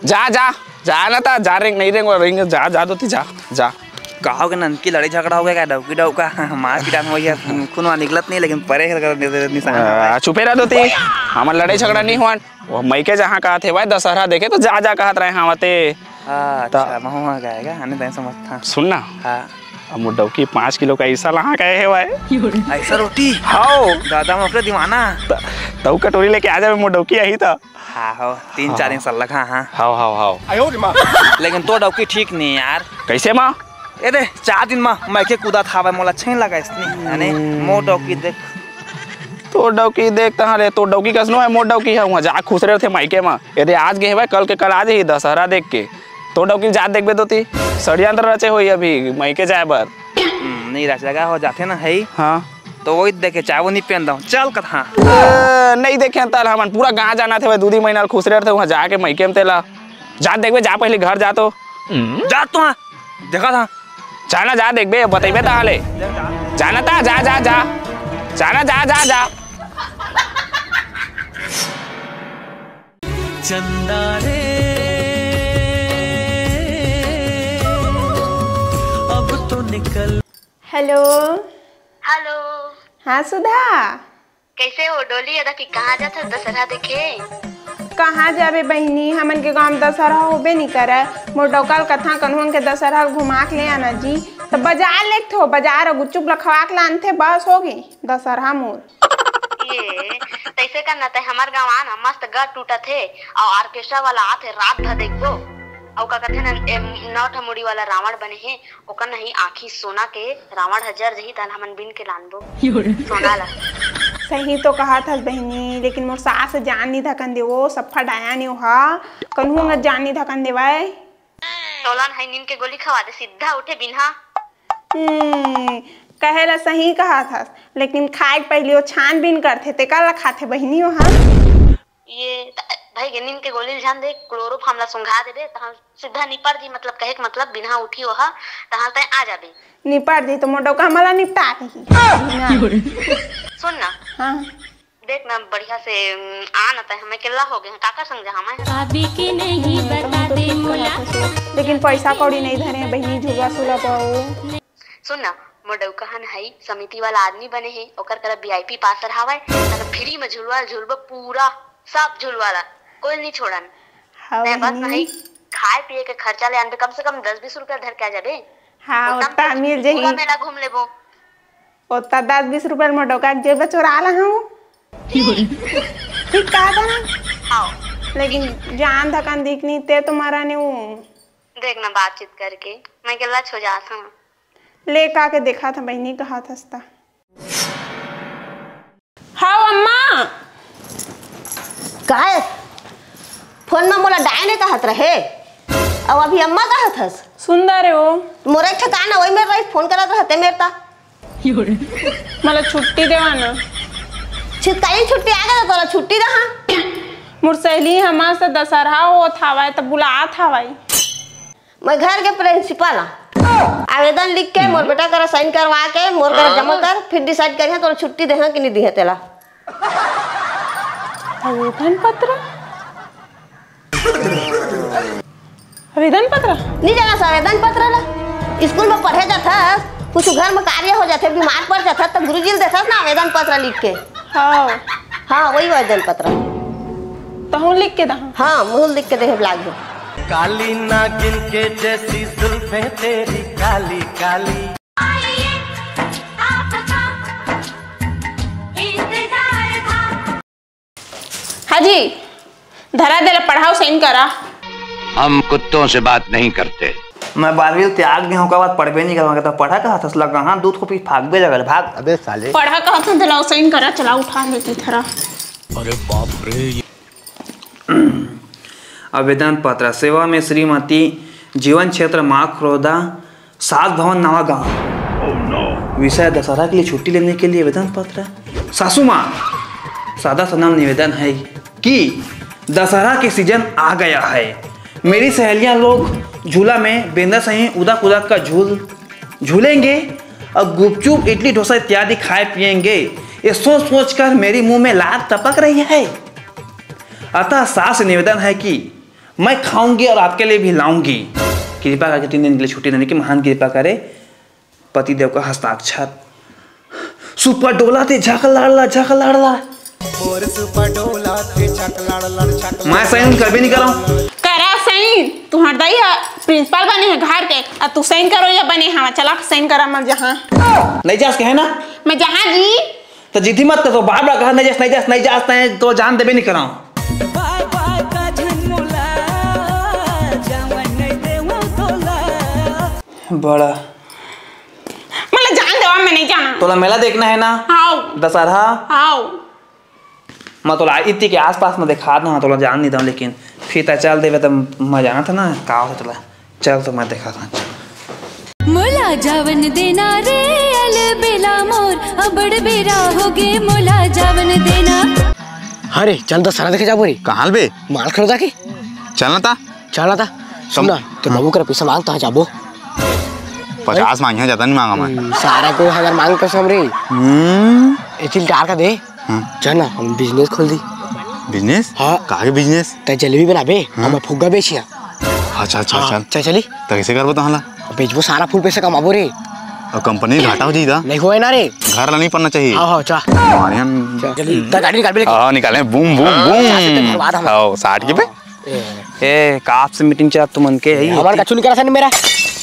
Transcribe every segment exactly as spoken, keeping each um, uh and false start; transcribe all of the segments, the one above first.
जा जा, जा ना ता, जा रेंग नहीं रेंग, रेंग जा, जा दोती, जा जा। कहा हो गया ननकी लड़ाई झगड़ा हो गया क्या? डौकी डौका मार पीटा हो गया। खून वहाँ निकलत नहीं, लेकिन परे है निशान। चुपे रह दोती, हमर लड़ाई झगड़ा नहीं हुआ। वो मइके जहाँ कहा थे भाई दशहरा देखे तो जा जा कहत रहे हाँ ते। अच्छा, महुआ गाएगा आने तय समझता। सुन ना। हाँ। अब मोर डौकी पाँच किलो का ऐसा लहा कहे है भाई। ऐसा रोटी? हाओ। दादा मैं ओकरे दीवाना। तऊ कटोरी लेके आ जावे मोर डौकी यही तो। हाँ हो, तीन चार इंच लगा। हाँ। हाओ हाओ हाओ। लेकिन तो डौकी ठीक नहीं यार। कैसे माँ? ए दे, चार दिन मा मइके कूदा था भाई, मोला छेन लगा इसने। यानी मोर डौकी देख। तो डौकी देख तहाँ रे, तो डौकी कसनो है, मोर डौकी है, वहाँ जा खुश रहे थे मइके मा। ए दे आज गए भाई, कल के कल आ जाही दशहरा देख के। तो डौकी जात देखबे तो ती षड्यंत्र रचे होई अभी मइके जाए बर। हम्म, नहीं रच लगा हो जाते ना है। हाँ। तो वही देखे चाहे वो नहीं पहन दो, चल कथा। ए, नहीं देखे तल हमन पूरा गाँव जाना थे भाई, दू दी महीना खुश रहे थे वहाँ जाके मइके में तेला। जा देखबे, जा पहले घर जा तो। जा तो हाँ, देखा था। जाना जा देखबे, बतेबे ता हाले। जाना ता, जा, जा, जा। जाना जा, जा, जा। चंदा रे, अब तो निकल। हेलो। हेलो। हाँ सुधा। कैसे हो डोली अदा कि कहाँ जात हस दशहरा देखे? कहाँ जाबे बहिनी, हमन के गांव में दशहरा होबे नहीं करे। मोर डौका ल कथा कन्हुआ के दशहरा घुमा के ले आना जी। तो बाजार लेके थो, बाजार गुपचुप लखवा के लानथे, बस हो गई दशहरा मोर। ये तैसे करना तय हमार गांव आना, मस्त गट टूटत हे और ऑर्केस्ट्रा वाला आत हे, रात भर देखबो। और का कहते ना, ए, नौ ठा मुड़ी वाला रावण बने हे, ओकर नहीं आँखी सोना के रावण ह जर जही, तहन हमन बिन के लानबो। यो रे। सोना ला। सही तो कहा थस बहिनी, लेकिन मोर सास जान नहीं धकन दे, वो सफा डाया नहीं हा, कन्हू जान नहीं धकन देवाय। तोलन है नींद के गोली खवा दे, सीधा उठे बिन्हा। हम्म, कहे ला सही कहा थस, लेकिन खाए के पहले वो छानबीन करथे, तेकर ला खाथे बहिनी वो हा। ये त-, भाई के नींद के गोली ल जान दे, क्लोरोफॉर्म ला सुंघा देबे, तहां सीधा निपट जी, मतलब कहे के मतलब बिना उठी ओहा, तहां तय आ जाबे। निपट जी तो मोटो का मला निपटा रही। सुन ना। हाँ। देख ना बढ़िया से, उम, आ ना तय हमें केला हो गए हैं, काकर संग जहाँ मैं। भाभी के नहीं बता दे मोला। लेकिन पैसा कौड़ी नहीं धरे हैं बहिनी, झूला सूला पाओ। सुन ना, मोर डउका हन हई समिति वाला आदमी बने हे, ओकर करा वीआईपी पास हर हावय, तन फ्री में झुलवा झुलबो, पूरा सब झुलवा ला, कोई नहीं छोड़न। हाँ, मैं बस बहिनी। नहीं खाए पिए के खर्चा ले आनबे, कम से कम दस बीस रुपया धर के आ जाबे। हाँ, ओतम ओतम मिल जही। पूरा मेला घूम लेबो। ओता दस बीस रुपया मोर डउका के जेब चोरा ला हूँ। ठीक कहा था ना? हाँ। लेकिन जान धकन दिख नहीं ते तुम्हारा ने वो। देख ना बातचीत करके, मैं गेला छो जात हूँ। ले का के देखा था बहिनी, कहा था। हाव अम्मा। काहे? फोन में मोला डायने कहत रहे, अब अभी अम्मा कहत हस। सुंदर है वो। मोर एक ठिकाना वही में रही, फोन करत रहते मेरे ता। मतलब छुट्टी देवा ना। छितकाई छुट्टी आ गया, तोला छुट्टी दहा। मोर सहेली हमार से दशहरा होत हवाए, त बुलात हवाए। मैं घर के प्रिंसिपल हाँ। आवेदन लिख के मोर बेटा करा साइन करवा के मोर करा जमा कर, फिर डिसाइड करिहा तोला छुट्टी देहा कि नहीं दिहा तेला। आवेदन पत्र? आवेदन पत्र? नहीं जाना सा आवेदन पत्र ला। स्कूल में पढ़े जात हस, कुछ घर में कार्य हो जाथे, बीमार पड़ जात हस, तो गुरुजी ल देथस ना आवेदन पत्र लिख के। हाँ। हाँ, वही आवेदन पत्र। तहूँ लिख के दहा। हाँ, मुँह लिख के देहे लाग हे। काली नागिन के जैसी जुल्फें तेरी काली काली। हाजी, धरा देला पढ़ाओ, साइन करा। हम कुत्तों से बात नहीं करते। मैं बारहवीं त्याग दे हूँ, ओकर बाद पढ़बे नहीं करूँगा। तो पढ़ा कहा था, लगा हाँ, दूध को पी फागबे लगल, भाग। अबे साले। पढ़ा कहा था, दिलाओ, साइन करा, चला उठा लेती थरा। अरे बाप रे। आवेदन पत्र, सेवा में श्रीमती, जीवन क्षेत्र माँ खुर्दा, सात भवन नवा गांव। विषय दशहरा के लिए छुट्टी लेने के लिए आवेदन पत्र। सासू माँ, सादा सनम निवेदन है कि दशहरा के सीजन आ गया है। मेरी सहेलियां लोग झूला में बेंदा सही उदा कुदा का झूल झूलेंगे और गुपचुप, इडली, डोसा इत्यादि खाए पिएंगे। ये सोच सोच कर मेरी मुंह में लार टपक रही है। अतः सास से निवेदन है कि मैं खाऊंगी और आपके लिए भी लाऊंगी। कृपा करके तीन दिन के लिए छुट्टी देने की महान कृपा करे पतिदेव का हस्ताक्षर। सुपर डोला थे, झक लाड़ला, झक लाड़ला। और सुपर डोला थे, झक लाड़ला, झक मैं साइन करबे नहीं करा। करा साइन, तुम्हार दाई ह प्रिंसिपल बने हे घर के, अउ तू साइन करो या बने हवा, चला साइन करा मर जहाँ। नहीं जास कहे ना? मैं जहाँ जी। तो जिद्दी मत कर, तो बार बार कहा नहीं जास, नहीं जास, नहीं जास, तैं तो जान देबे नहीं कराऊं। बड़ा। मतलब जान देवा, मैं नहीं जाना। तोला मेला देखना है ना? हाव। दशहरा? हाव। मैं तोला इतनी के आसपास में दिखा दूँ, तोला जान नहीं दूँ, लेकिन फिर तैं चल देवे तो मैं जानत हँव ना का होथे तोला। चल तो मैं दिखा दूँ। मोला जावन देना रे अलबेला मोर, अबड़ बेरा होगे मोला जावन देना। अरे चल दशहरा देखे जाबो रे। कहाँ ले बे? माल खरीदा के। चल ना ता। चल ना ता। सुन ना, तोर बाबू करा पैसा मांग, तहाँ जाबो। पचास मांगे, ज्यादा नहीं मांगा मैं। हम्म, सारा को हजार मांग कसम रे। हम्म। ए चिल टार का दे। हाँ। चल ना, हम बिजनेस खोल दी। बिजनेस? हाँ। का के बिजनेस? तैं जलेबी बनाबे, हाँ। हम फुग्गा बेचिया। अच्छा, अच्छा, हाँ, चल। चल, चली। तो कैसे करबो तहाँ ला? बेचबो, सारा फुल पैसा कमाबो रे। और कंपनी घाटा हो जाई ता? नहीं होए ना रे। घर ला नहीं पड़ना चाहिए। हाँ, हाँ, चल। हमारे यहाँ चल, जल्दी, ता गाड़ी निकाल बे लेके। हाँ, निकाले, बूम, बूम, बूम। हाँ, साठ के पे। हाँ। ए, का आपसे मीटिंग चलत तुमन के? हमन कछु नहीं करत हन मेरा।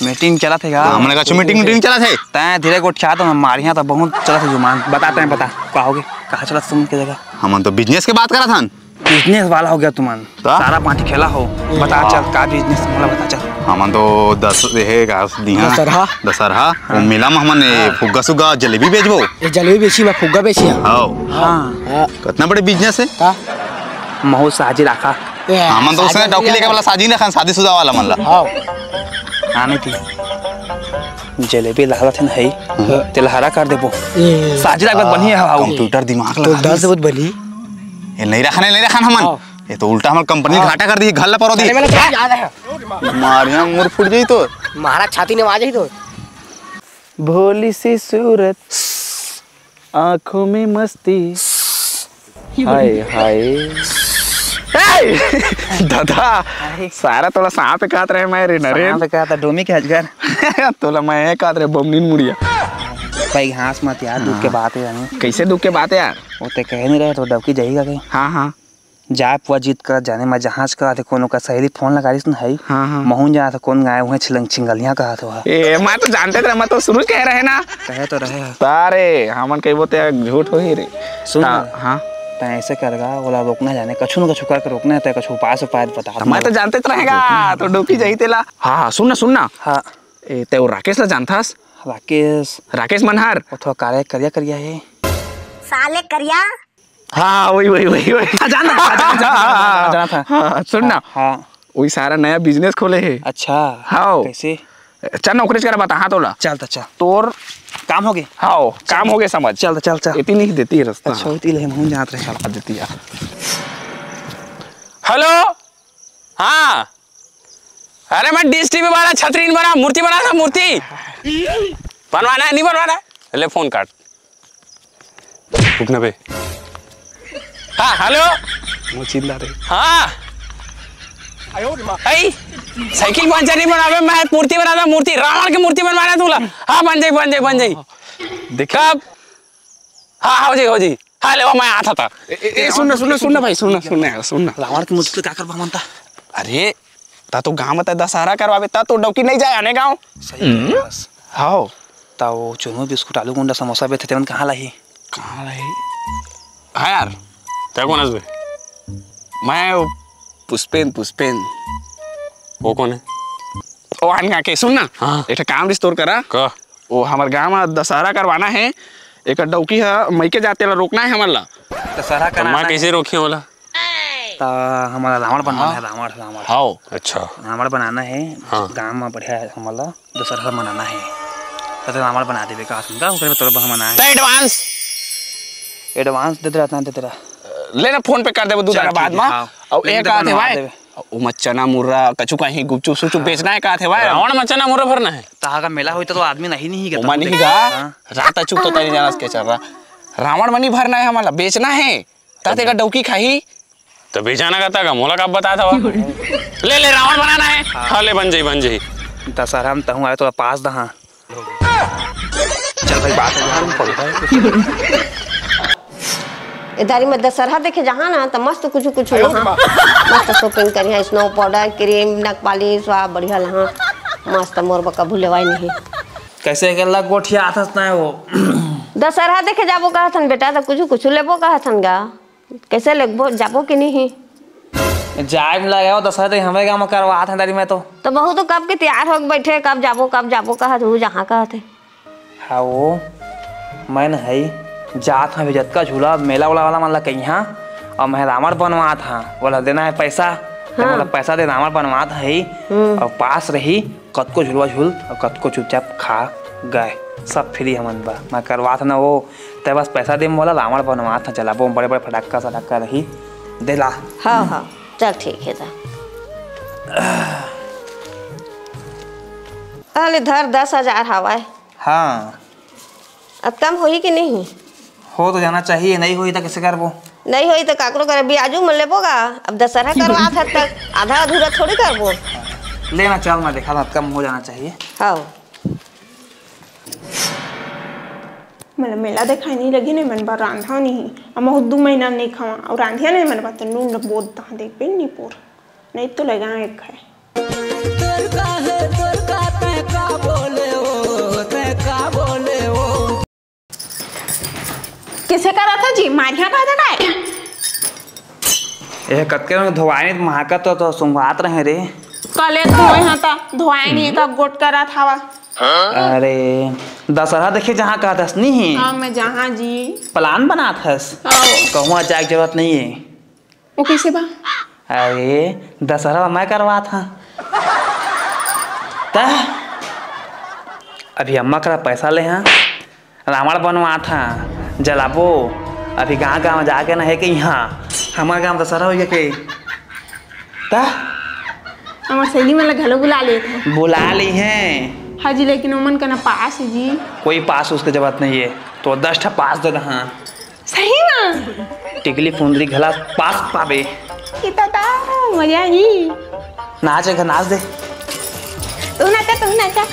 मीटिंग चलत हे का? हमन कछु मीटिंग, मीटिंग चलत हे। तैं धीरे गोठिया तो हमारे यहाँ तो बहुत चलत हे जुबान। बता तैं बता, का होगे? कहाँ चलत तुमन के जगह? हमन तो बिजनेस के बात करत हन। बिजनेस वाला हो गया तुमन। का? सारा पार्टी खेला हो। बता चल, का बिजनेस मोला बता चल। हमन तो दस, हे का दिहा? दशहरा। दशहरा। वो मेला में हमन ए फुग्गा सुग्गा जलेबी बेचबो। ए जलेबी बेची, मैं फुग्गा बेची। हाँ। हाँ। हाँ। कितना बड़े बिजनेस हे। का? महू साजी राखा। ए, हमन तो उसने साजी डौकी लेके राखा। वाला साजी रखन, शादीशुदा वाला मन ला। हाँ। आने ती। जलेबी लालत हे ना, है? तेला हरा कर देबो। ए। साजी राख, बनिया है, हाउ। कंप्यूटर दिमाग तो लगा दस दीस। बहुत बनी। ये नहीं रखन, नहीं रखन हमन। हाँ। ये तो उल्टा हमर कंपनी हाँ। घाटा कर दी, घर ला परो दी। अरे, मैंने तो याद आया। मारिया मुर फूट जाई तो। मारा छाती ने आ जाई तो। भोली सी सूरत, आंखों में मस्ती। हाय, हाय। ए! दादा, अरे। सारा तोला सांप कहत रहे मैं रे, नरेन। सांप कहत, डोमी के अजगर। तोला मैं कहत रहे, बमनीन मुड़िया। भाई, घास मत यार, दुख के हाँ। बात है यार। कैसे दुख के बात है यार? वो ते कहे नहीं रहे, तो डौकी जाएगा कहीं। हाँ, हाँ। जाए पुआ जीत कर जाने, मैं जहाज कहत हे, कोनो का सहेली फोन लगा रहिस न हई। हाँ, हाँ। महूं जात हे, कोन गाय उहें छिलंग छिंगलिया कहत हे। ए, मैं तो जानते रहे, मैं तो शुरू से कहे रहे ना। कहे तो रहे। तारे, हमन कहिबो ते झूठ होही रे। सुन ता, ना। हाँ। तैं ऐसे करगा, ओला रोकना जाने, कछु न कछु करके रोकना हे, तैं कछु उपाय से उपाय बता दे। मैं तो जानते रहेगा, तो डौकी जाही तेला। हाँ, हाँ, सुन ना, सुन ना। हाँ। ए, तैं वो राकेश ला जानथस? राकेश? राकेश मनहर। वो थोड़ा काले करिया करिया हे। साले करिया। हाँ, वही, वही, वही, वही। हाँ, जान, जान, जान, जान, जान, जान, जान, हाँ, सुन ना। हाँ। वही सारा नया बिजनेस खोले हे। अच्छा। हाँ। कैसे? चल ना, ओकरे करा बताहा तोला। चल त, चल। तोर काम होगे। हाँ, काम होगे समझ। चल त, चल, चल। इतनी ही देती है रास्ता। अच्छा, होती ले, हम जात रहे। चला देती यार। हेलो। हाँ। अरे मैं डिश टीवी वाला छतरी बना, मूर्ति बना था, मूर्ति। बनवाना है, नहीं बनवाना है? ले फोन काट। रुक ना बे। हाँ, हेलो। वो चिल्ला रहे। हाँ। आई, साइकिल पंचर नहीं बनावे, मैं मूर्ति बनाता, मूर्ति, रावण की मूर्ति बनवाना है तोला। हाँ, बन जाई, बन जाई, बन जाई। देख। कब? हाँ, हाँ, हो जाई, हो जाई। हाँ, ले, वो मैं आता था। ए, ए, ए, सुन ना, सुन ना, सुन ना भाई, सुन ना, सुन ना यार, सुन ना। रावण की मूर्ति तो क्या करबा मनता? अरे, ता तो गांव में ता दशहरा करवाबे, ता तो डौकी नहीं जाए आने गांव। सही कहे बस। हाओ। ता वो चुरमु बिस्कुट, आलू गुंडा, समोसा बेचथे, तेमन कहाँ लाही? कहाँ लाही? हाँ यार। तैं कोन हस बे? मैं वो पुष्पेन, पुष्पेन। वो कोन हे? ओ आन के सुन ना। हाँ। एक ठा काम रिस तोर करा। का? ओ हमर गांव में दशहरा करवाना हे। एक डौकी ह मइके जात हे, तेला रोकना हे हमन ला। दशहरा तो मैं कराना हे। कैसे रोकी ओला? त हमला रावण बनवाना हाँ। हे, रावण, रावण। हाओ। अच्छा। रावण बनाना हे, हाँ। गांव में बढ़िया हमला दशहरा मनाना हे। त रावण बना देबे का, सुन का, ओकरे में तोर बहमना हे। त एडवांस? एडवांस दे दे रहा, दे दे रहा। ले ना, फोन पे कर देबो दू चल, घंटा बाद ठीक हे, में। हाँ। अउ लेकिन एक तो कहत हे बनवा भाई, देबे। ओ में चना मुर्रा, कछु कहीं गुपचुप सुपचुप हाँ। बेचना हे कहत हे भाई। रावण में चना मुर्रा भरना हे। त अगर मेला होई त, त आदमी नहीं गा, ओमा नहीं गा। हाँ। रात अचूक तो तनी जानस के चल रहा। रावण में नहीं भरना हे, हमला बेचना हे। ताते का डौकी खाही। तो बेचाना का तक मोला का बता था? ले, ले, रावण बनाना है। हाँ, ले, बन जाई, बन जाई। दशहरा में तहूँ आए तो पास दहा। चल भाई, बात है। ए दारी में दशहरा देखे जहाँ ना, तो मस्त कुछ कुछ वहाँ मस्त shopping करिहा, snow powder, cream, nail polish, वाह, बढ़िया लहा। मस्त मोर बका भूलेवाई नहीं। कैसे के लग गोठिया आथस ना वो? दशहरा देखे जाबो कहथन बेटा, तो कुछ कुछ लेबो कहथन गा। कैसे लेबो, जाबो कि नहीं? जाए में लगे हो, दशहरा देखे हमरे गाँव में करवात हैं दारी में तो। तो बहुत तो कब के तैयार होके बैठे, कब जाबो, कब जाबो कहत हूँ, जहाँ कहत है। हाँ वो, मैं न हई, जात हूँ अभी जतका झूला मेला उला वाला मन ला कहिहा, और मैं रावण बनवात हाँ, बोला देना है पैसा, तो हाँ। बोला पैसा दे, रावण बनवात हई, हम्म। और पास रही, कतको झुलवा झूल, और कतको चुपचाप खा गए, सब free हमन बा, मैं करवात ना वो, तै बस पैसा दे मोला, रावण बनवात हाँ, जलाबो बड़े बड़े फटाका सटाका रही, दे ला। हाँ, हाँ, चल ठीक है दा। अले धर दस हजार हवाए। हाँ। अब कम होही कि नहीं? हो तो जाना चाहिए, नहीं होही तो कैसे करबो? नहीं होही तो काकरो करे बियाजू में लेबो गा। अब दशहरा करवात हत तक आधा अधूरा थोड़ी करबो। लेना चल, मैं देखा था, कम हो जाना चाहिए। हाँ। मतलब मेला देखाई नहीं लगी नहीं मन बा, रांधा नहीं। अब महू दू महीना नहीं खावा और रांधिया नहीं मन बा तो नून बहुत दहा देख पे नहीं पूर। नहीं तो लगा एक है। तोर का है, तोर का, तै का बोले हो, तै का बोले हो। किसे करा था जी? मारिया बाजा काय? ए, कतके में धोवाए नहीं, महाका तो, तो सुंघात रहे रे। कले धोए हाँ ता, धोवाए नहीं का गोट करा था वा। अरे, दशहरा देखे जहाँ कहत हस नहीं? हाँ, मैं जहाँ जी। Plan बनात हस? हाँ। कहूँ जाए के जरूरत नहीं है। वो कैसे बा? अरे, दशहरा मैं करवात हाँ। त अभी अम्मा करा पैसा ले हाँ, रावण बनवात हाँ, जलाबो। अभी गाँव गाँव जाके ना है कि यहाँ हमारे गाँव दशहरा हो गया के। त हमार सहेली मन ला घलो बुला लेत हैं। बुला ली हैं। हाँ जी, लेकिन ओमन का ना पास है जी। कोई पास उसके जरूरत नहीं है, तो दस ठा पास दे दहा। सही में? टिकली फुंदरी घला पास पाबे। कितना ता मजा ही। नाच एक नाच दे। तू नाचा, तू नाचा।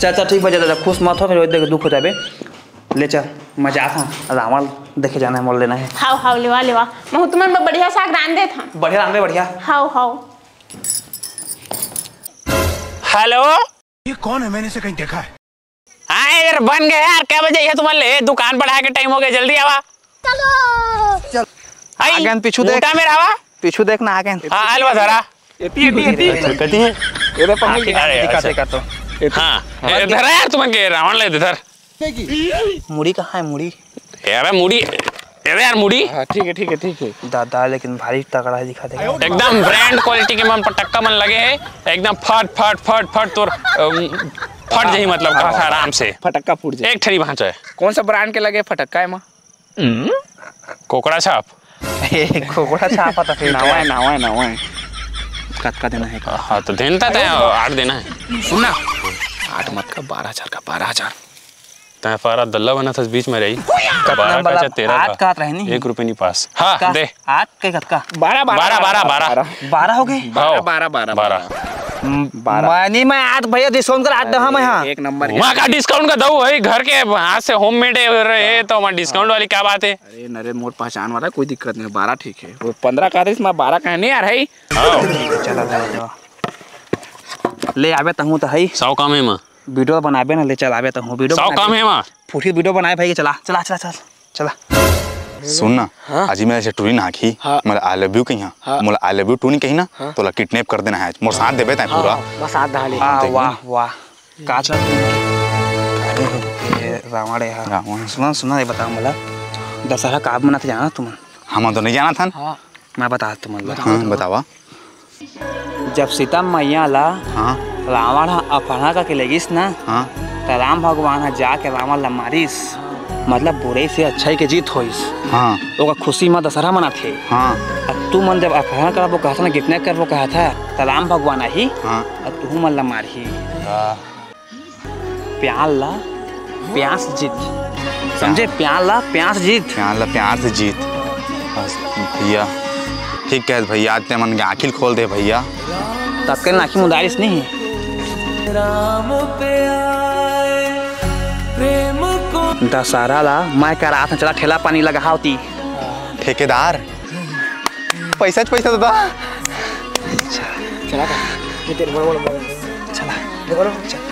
चल, चल, ठीक बा, जा, जा, खुश मत हो, फिर देख दुख हो जाबे। ले चल, मैं जात हूँ, रावण देखे जाना है, मोल लेना है। हाव, हाव, लेवा, लेवा। मैं तुमन बर बढ़िया साग रांध देत हूँ। बढ़िया रांधे, बढ़िया। हाव, हाव। हेलो। ये कौन है? मैंने इसे कहीं देखा है। हाँ यार, बन गए यार, क्या बजे है तुम्हारे लिए? दुकान बढ़ा के टाइम हो गया, जल्दी आवा। चलो। चल। आई, आगे पीछू देख। मोटा में रहा। पीछू देख ना, आगे। हाँ, अलवा धरा। एती, एती, एती। अच्छा, कती है? ये तो पकड़ के अरे, दिखा अच्छा। देगा तो। एती। हाँ, हाँ, ये धरा यार, तुमन के रावण ले धर। मुड़ी कहाँ है, मुड़ी? अरे मुड़ी, अरे यार मुड़ी। हाँ, ठीक है, ठीक है, ठीक है। दादा, लेकिन भारी तगड़ा है, दिखा देगा। एकदम brand quality के मन पटक्का मन लगे है, एकदम फट, फट, फट, फट तोर, अम, फट जही मतलब कहा था आराम से। फटक्का फूट जाए। एक ठरी भांचा है। कौन सा brand के लगे फटक्का है माँ? कोकड़ा छाप। ए, कोकड़ा छाप आता फिर। नवा है, नवा है, नवा है। कतका देना है? हाँ, तो देन ता तैं आठ देना है। सुन ना, आठ मत का, बारह हजार का, बारह हजार। तैं पारा दल्ला बना था बीच में रही। कतना बारह का वाला? चाहे तेरह आठ का। का रहनी? एक रुपये नहीं पास। हाँ, का? दे। आठ के कतका? बारह, बारह, बारह, बारह, बारह। बारह। बारह हो गए? हाँ। बारह, बारह, बारह। बारह। बारह। मनी में आठ भैया discount कर आठ दहा में, हाँ। एक नंबर के। वहाँ का discount का दऊ है, घर के हाथ से homemade रहे तो वहाँ discount वाली क्या बात है? अरे नरे, मोर पहचान वाला, कोई दिक्कत नहीं, बारह ठीक है। वो पन्द्रह का रहिस, मैं बारह का नहीं यार है। हाँ। चला, चला, चला। ले आबे तहूँ तो है। सौ कम है माँ। Video बनाबे ना, ले चल आबे तहूँ, video सौ बनाबे। कम है माँ। फूटी video बनाए भाई, चला, चला, चला, चला, चला। सुन ना, हाँ। आज मैं ऐसे टूरी ना आखी, हाँ। मोला I love you कहिया, हाँ। मोला I love you टूरी कही ना, हाँ। तोला kidnap कर देना है, मोर साथ देबे तैं हाँ, पूरा। हाँ, बस साथ दहा ले। हाँ, देख वाह, ना। वाह। का चल? ए, रावण है, हाँ। रावण। सुना, सुना, ये बता मोला, दशहरा का मनाते जाना तुमन? हम तो नहीं जाना था। हाँ। मैं बता तुमन ला। हाँ, बतावा। जब सीता मैया ला हाँ। रावण ह अपहरण करके ले गिस ना, हाँ। त राम भगवान ह जाके रावण ला मारिस, मतलब बुराई से अच्छाई के जीत होइस। हाँ। ओकर खुशी म दशहरा मनाथे। हाँ। अब तुमन जब अपहरण करबो कहत ना, किडनैप करबो कहत ह, त राम भगवान आही हाँ। अउ तुहू मन ला मारही। हाँ। प्यार ला प्यास जीत। समझे? प्यार ला प्यार से जीत। प्यार ला प्यार से जीत। बस भैया, ठीक कहे भैया, आज ते मन के आँखी ल खोल दे भैया। तब के आँखी मुंदारिस नहीं। दशहरा ला मैं करात हँव, चला ठेला पानी लगावती। ठेकेदार, पैसा च पैसा दादा। चला का? ये तेरे बड़ बड़ बड़। चला। ये बड़ बड़।